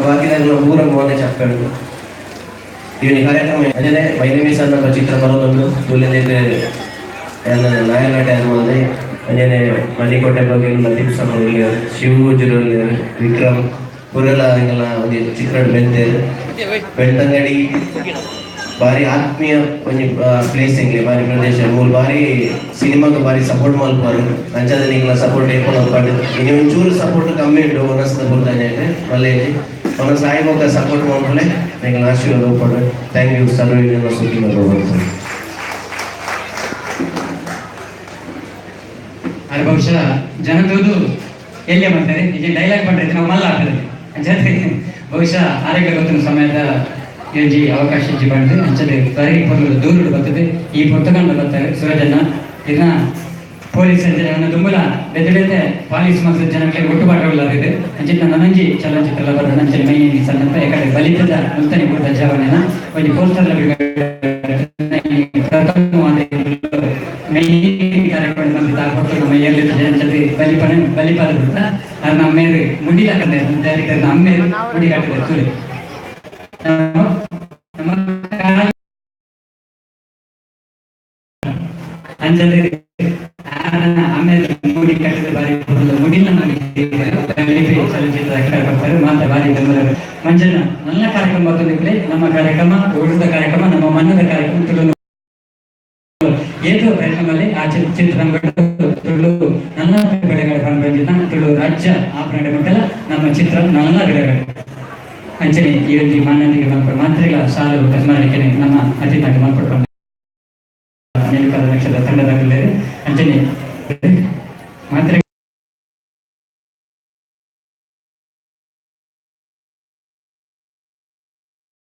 ಬಾಕಿದಾಗಲ ಪೂರ ಮೋನೆ ಚಪ್ಪೆಡು. ಈ ಕಾರ್ಯಕ್ರಮ ಅಂಚನೆ ಮೈನೇಮಿ ಸಣ್ಣ ಚಿತ್ರ ಬರೋದೊಂದು ತುಲಿನೆಗ್ ನಾಯಕನಟ ಅನ್ಬೋದು. ಅಂಚನೆ ಮಣಿಕೋಟೆ ಬಗ್ಗೆ ಲತೀಫ್ ಸಣ್ಣ, ಶಿವ ಗುಜರು, ವಿಕ್ರಮ್ ಪೂರೆಲ್ಲ ಎಂಕಲ್ನ ಒಂಜಿ ಚಿತ್ರ ಬೆಂತೇರು. ಬೆಳ್ತಂಗಡಿ ಬಾರಿ ಆತ್ಮೀಯ ಒಂಜಿ ಪ್ಲೇಸ್ ಎಂಕ್ಲೆ. ಬಾರಿ ಪ್ರದೇಶ ಮೂಲು, ಬಾರಿ ಸಿನಿಮಾಗ್ ಬಾರಿ ಸಪೋರ್ಟ್ ಮಲ್ಪುವರು. ಅಂಚಾದ ನಿಂಗ್ಲ ಸಪೋರ್ಟ್ ಏಪಲ ಉಪ್ಪಡ್. ಇನಿ ಒಂಚೂರು ಸಪೋರ್ಟ್ ಕಮ್ಮಿ ಉಂಡು ಒನಸ್ದ ಪುರ್ತಾನೆ ಮಲ್ಲೇಜಿ. ಒನ ಸಾಯಿ ಬೊಕ್ಕ ಸಪೋರ್ಟ್ ಮಲ್ಪುಲೆ. ನಿಂಗ್ಲ ಆಶೀರ್ವಾದ ಉಪ್ಪಡ್. Thank you. ಸರ್ವೇ ಜನ ಸುಖಿನೋ ಭವಂತು. ಅದು ಬಹುಶಃ ಜನತೂದು ಎಲ್ಲೇ ಮಾಡ್ತಾರೆ. ಈಗ ಡೈಲಾಗ್ ಪಂಡ್ರೆ ನಾವು ಮಲ್ಲ ಆಗ್ತದೆ. ಅಂಚನೆ ಬಹುಶಃ ಆರೋಗ್ಯ ಗೊತ್ತಿನ ಸಮಯದ ಒಂಜಿ ಅವಕಾಶ ಇಜ್ಜಿ ಬಂದು. ಅಂಚನೆ ಬರೀ ಪೊರ್ಲು ದೂರುಡು ಬರ್ತದೆ. ಈ ಪೊರ್ತುಗಂಡ ಬರ್ತಾರೆ ಸೂರಜನ್ನ ಇದನ್ನ ಪೊಲೀಸ್ ಜನ ದುಂಬುಲ ಬೆದೆಬೇತೆ ಪಾಲೀಸ್ ಮಲ್ತ ಜನಕ್ಕೆ ಒಟ್ಟು ಇದೆ. ಅಂಚಿನ ನನಂಜಿ ಚಲನಚಿತ್ರ ಬರೋಣ. ಅಂಚನೆ ಮೈ ಸಣ್ಣಪ್ಪ ಯಾಕಂದ್ರೆ ಬಲಿತದ ಮುಲ್ತನಿ ಕೂಡ ಜವನೆನ ಒಂಜಿ ಪೋಸ್ಟರ್ ಪ್ರಥಮವಾದ ಮೈ ಕಾರ್ಯಕ್ರಮ ಬಂದಿದ್ದ. ನಮ್ಮ ಎಲ್ಲಿ ಜನತೆ ಬಲಿಪನೆ ಬಲಿಪದ ಬಿಡ್ತ ಅದು ನಮ್ಮ ಮೇರೆ ಮುಡಿಲ ಕಂದೆ ಡೈರೆಕ್ಟರ್ ನಮ್ಮ ಮೇರೆ ಮುಡಿ ಕಟ್ಟಿದೆ ತುಳಿ ನಮ್ಮ ಅಂಚನೆ ಆಮೇಲೆ ಮುಡಿ ಕಟ್ಟಿದ ಬಾರಿ ಮುಡಿಲ ನಮಗೆ ಚಲನಚಿತ್ರ ಬರ್ತಾರೆ ಮಾತ್ರ ಬಾರಿ ಬೆಂಬಲ. ಮಂಜಣ್ಣ ನನ್ನ ಕಾರ್ಯಕ್ರಮ ಬರ್ತದೆ. ನಮ್ಮ ಕಾರ್ಯಕ್ರಮ ಉಳಿದ ಕಾರ್ಯಕ್ರಮ, ನಮ್ಮ ಮನ್ನದ ಕಾರ್ಯಕ್ರಮ. ತುಳು ಏತೋ ಪ್ರಯತ್ನದಲ್ಲಿ ಆ ಚಿತ್ರರಂಗಗಳು ತುಳು ನನ್ನ ಬೆಳೆಗಳ ಬಂದಿದ್ದ ತುಳು ರಾಜ್ಯ ಆಪರಣೆ ಮಟ್ಟಲ ನಮ್ಮ ಚಿತ್ರ ನನ್ನ ಬೆಳೆಗಳು. ಅಂಚನೆ ಈ ಒಂದು ಮಾನ್ಯತೆಗೆ ಮಲ್ಪಡ ಮಾತ್ರೆಗಳ ಸಾಲು ಸ್ಮರಣಿಕೆ ನಮ್ಮ ಅತಿಥಿಗೆ ಮಲ್ಪಡ್ಕೊಂಡು ನೆಲಕದ ಲಕ್ಷದ ತಂಡದ ಅಂಚನೆ ಮಾತ್ರೆ.